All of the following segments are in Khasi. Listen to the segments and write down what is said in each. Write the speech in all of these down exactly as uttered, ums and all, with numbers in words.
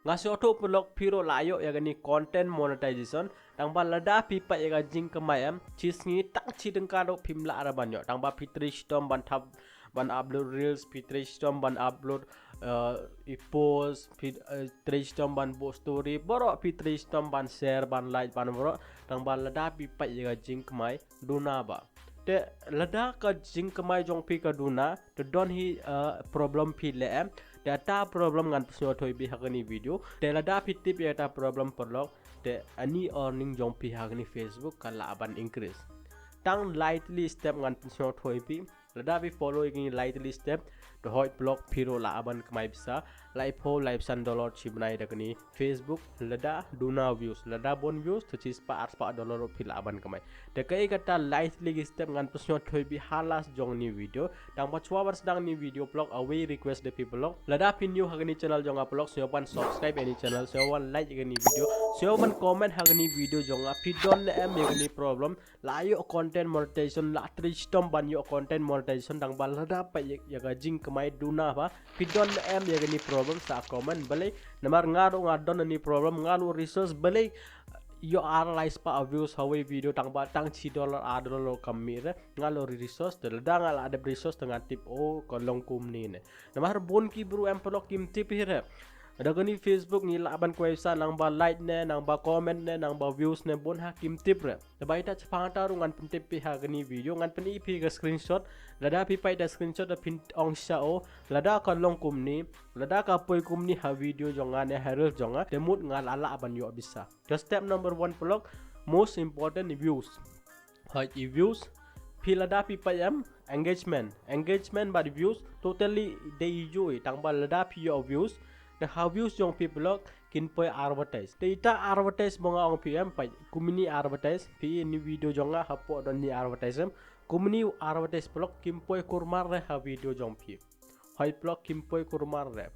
Nga sngewthuh paralok phi ruh la ïoh ïa kane content monetization, tang ba lada phi peit ïa ka jingkmai em, shi sngi tang shi tyngka ruh phim lah re ban ïoh, tang ba phi trei shitom ban thap, ban upload reels, phi trei shitom ban upload, eh, i post, phi, eh, trei shitom ban buh story, baroh phi trei shitom ban share, ban like, ban baroh, tang ba lada phi peit ïa ka jingkmai duna ba. Te lada ka jingkmai jong phi ka duna, te don hi, eh, problem phi leh em. Te ata problem ngan pynsngewthuh ïa phi ha kane video. Te lada phi tip ïa ata problem paralok, te ani earning jong phi ha kane Facebook ka lah ban increase. Tang lai tylli step ngan pynsngewthuh ïa phi. Lada phi follow ïa kine lai tylli step, te hooid paralok phi ruh lah ban kmai pisa laiphew laiphew san dollar shi bnai da kane Facebook, lada duna views, lada bun views, te shispah arspah dollar ruh phi lah ban kmai. Te kaei kata lai tylli ki step ngan pynsngewthuh ïa phi ha last jong kane video. Tang ba shuwa ban sdang kane video paralok, a wei request da phi paralok. Lada phi new ha kane channel jong nga paralok, sngewbha ban subscribe ïa kane channel, sngewbha ban like ïa kane video, sngewbha ban comment ha kane video jong nga. Phi don ne em ïa kane problem, la ïoh content monetization, la trei shitom ban ïoh content monetization, tang ba lada peit ïa, ïa ka jingkmai duna ba. Phi don ne em ïa kane problem sa comment balei. Namar nga ruh nga don kane problem, nga ruh research balei ïoh ar lai spah views ha wei video tang ba tang shi dollar ar dollar kam mih re. Nga ruh research, te lada nga la dep research te ngan tip, oh, ka long kumne ne. Namar bun ki bru em paralok kim tip hi re. Da kane Facebook ngi lah ban kmai pisa nang ba like ne, nang ba comment ne, nang ba views ne, bun ha kim tip re. Te ba ita shaphang ata ruh ngan pyntip phi ha kane video, ngan pyni phi ka screenshot. Lada phi peit da screenshot da phin ong sha, oh, lada ka long kumne, lada ka poi kumne ha video jong nga ne ha reel jong nga, te mut nga la lah ban ïoh pisa. Ka step number one paralok, most important, views. Hooid, i views, phi lada phi peit em, engagement, engagement bad views totally dei i ju i, tang ba lada phi ïoh views, te ha views jong phi paralok kin poi advertise. Te ita advertise ba nga ong phi em, peit kumne advertise, phi ïohi kane video jong nga hapoh don ne advertise em, kumne advertise paralok kim poi kulmar re ha video jong phi. Hooid paralok, kim poi kulmar re.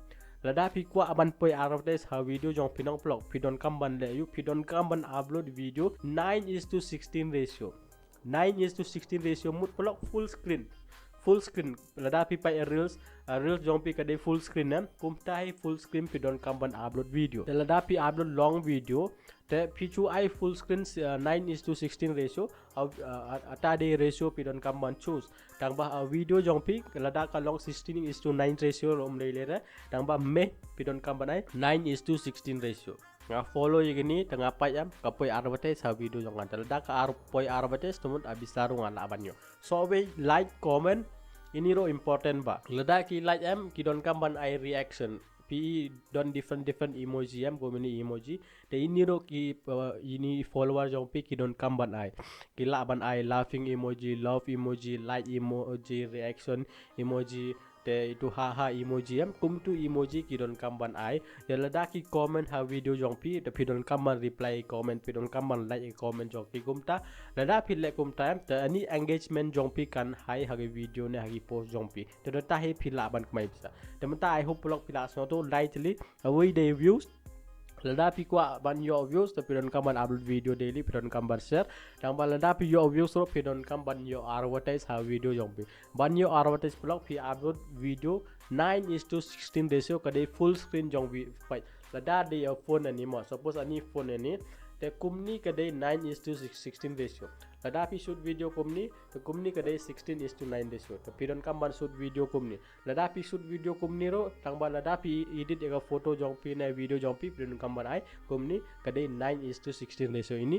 Lada phi kwah ban poi advertise ha video jong phi nong paralok, phi donkam ban leh ïa u, phi donkam ban upload video nine is to sixteen ratio. Nine is to sixteen ratio mut paralok full screen. Full screen. Lada phi peit reels, uh, reels jong phi ka dei full screen em. Kumta hi full screen phi donkam ban upload video. Te lada phi upload long video, te phi shu ai full screen, uh, nine is to sixteen ratio. Uh, uh, ata dei ratio phi donkam ban choose. Tang ba, uh, video jong phi lada ka long sixteen is to nine ratio ruh ym lei lei re. Tang ba mei phi donkam ban ai nine is to sixteen ratio. Nga follow ïa kine, te nga peit em ka poi advertise ha video jong nga. Te lada ka ar poi advertise te mut a pisa ruh nga lah ban ïoh. Shuwa wei like, comment, ine ruh important ba. Lada ki like em ki donkam ban ai reaction. Phi don different different emoji em, kumne emoji. Te ine ruh ki, uh, ine follower jong phi ki donkam ban ai. Ki lah ban ai laughing emoji, love emoji, like emoji, reaction emoji, te itu ha ha emoji em, kum itu emoji ki donkam ban ai. Te lada ki comment ha video jong phi, te phi donkam ban reply comment, phi donkam ban like comment jong ki kumta. Lada phi leh kumta em, te ani engagement jong phi kan high ha ki video ne ha ki post jong phi. Te da ta hi phi lah ban kmai pisa. Te mynta I hope paralok phi lah sngewthuh lai tylli. A wei dei views. Lada phi kwah ban ïoh views, te phi donkam ban upload video daily, phi donkam ban share. Tang ba lada phi ïoh views ruh phi donkam ban ïoh advertise ha video jong phi. Ban ïoh advertise paralok phi upload video nine is to sixteen ratio ka dei full screen jong phi. Lada dei ïa phone ani mo, suppose ani phone ani, te kumne ka dei nine is to sixteen ratio. Lada phi shoot video kumne, te kumne ka dei sixteen is to nine ratio. Te phi donkam ban shoot video kumne. Lada phi shoot video kumne ruh, tang ba lada phi edit ïa ka photo jong phi ne video jong phi, phi donkam ban ai kumne, ka dei nine is to sixteen ratio ine.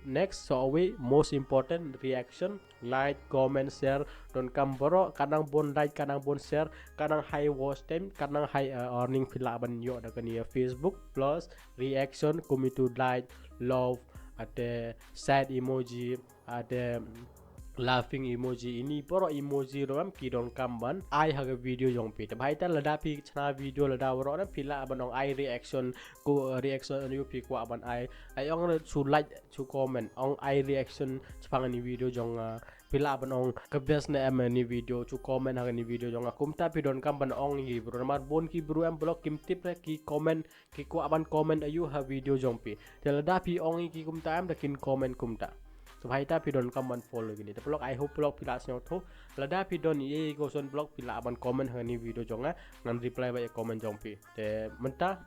Next, shuwa wei most important, reaction, like, comment, share, donkam baroh, katnang bun like, katnang bun share, katnang high watch time, katnang high, uh, earning phi lah ban ïoh da kane ïa Facebook, plus reaction, kum itu like, love, ate sad emoji, ate laughing emoji, ine baroh emoji ruh em ki donkam ban ai ha ka video jong phi. Te bha ita lada phi chna video lada baroh ne phi lah ban ong ai reaction, ko reaction ïa u phi kwah ban ai. Ai ong re shu like, shu comment, ong ai reaction shaphang ani video jong nga. Phi lah ban ong ka best ne em ani video, shu comment ha ani video jong nga. Kumta phi donkam ban ong ïa ki bru. Namar bun ki bru em paralok kim tip re ki comment, ki kwah ban comment ïa u ha video jong phi. Te lada phi ong ïa ki kumta em da kin comment kumta. So bha ita phi donkam ban follow kine. Te paralok I hope paralok phi lah sngewthuh. Lada phi don ïa ki question paralok phi lah ban comment ha ani video jong nga. Ngan reply bha ïa comment jong phi. Te mynta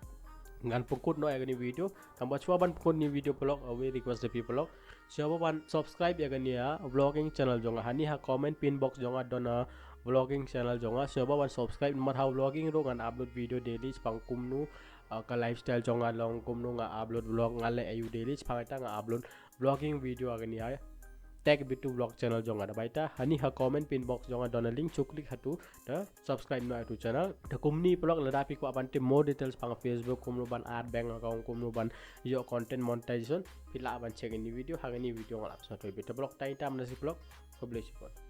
ngan pynkut noh ïa kane ka video. Tangba shuwa ban pynkut ïa kane ka video paralok, a wei request da phi paralok, shuwa ban subscribe ïa kane ka vlogging channel jong nga. Hangne ha comment pin box jong nga don ka vlogging channel jong nga, shuwa ban subscribe. Namar ha vlogging ruh ngan upload video daily shaphang kumno, uh, ka lifestyle jong nga long, kumno nga upload vlog, nga leh aïu daily, shaphang kata nga upload vlogging video ha kane ka Tech Bitu Vlog channel jong nga. Da bai ta hangne ha comment pin box jong nga don ka link, shu click hato, da subscribe noh ïa uto u channel. Da kumne paralok, lada phi kwah ban tip more details shaphang Facebook, kumno ban add bank account, kumno ban ïoh content monetization, phi lah ban check ïa kane ka video, ha kane ka video nga lah ban sa tip. Te paralok, tang kata mynta shi paralok, khublei shibun.